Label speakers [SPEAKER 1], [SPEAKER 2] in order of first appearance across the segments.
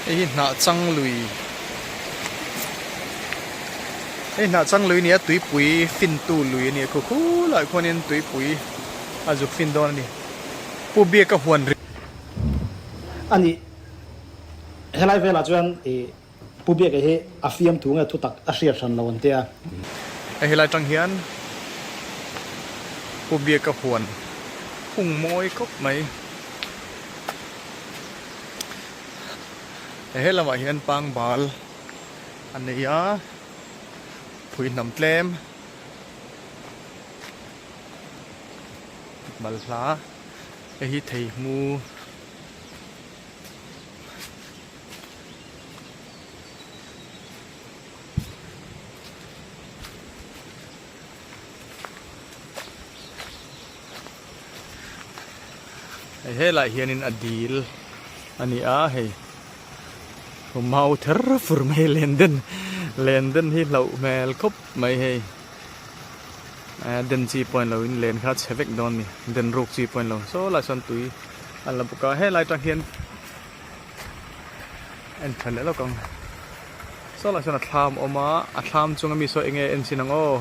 [SPEAKER 1] Hei hi hnah chang lui hei hnah chang lui a ni a tuipui fin tu lui a ni a khu khulaiah khuanin tuipui a zuk fin dawn a ni Pu Biaka huan ri
[SPEAKER 2] A nih helai velah chuan ih Pu Biaka hi a fiamthu nge thutak a hriat hran lo an tia.
[SPEAKER 1] Hei helai tang hian Pu Biaka huan hung mawi khawp mai. He lamah hian pangbal a nei a, phui hnam tlem balhla hei hi theihmu. Hei helaiah hianin a dil a ni a hei mau ther fur mai len den len den hi hlauh hmel khawp mai hei den chi pawh a ni lo in len kha a chhe vek dawn a ni den ruk chi pawh a ni lo saw lai sawn tui a la bawk a helai atang hian en tha leh lawk ang saw lai sawn a thlam a awm a a thlam chunga mi saw eng nge en chin ang aw.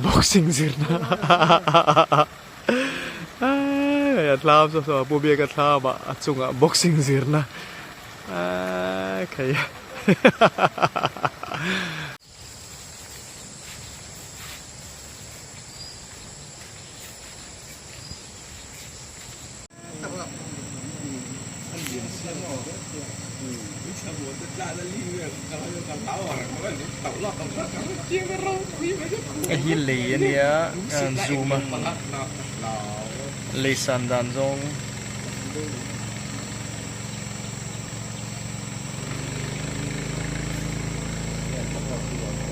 [SPEAKER 1] Boxing zirna hei a thlam saw saw pu biaka thlam ah a chungah boxing zirna khai Hei hi lei a nia an zoom a lei san dan zawng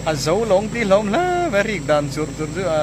[SPEAKER 1] a zo lawng tih hlawm hle mai a rik dan churh churh chu a.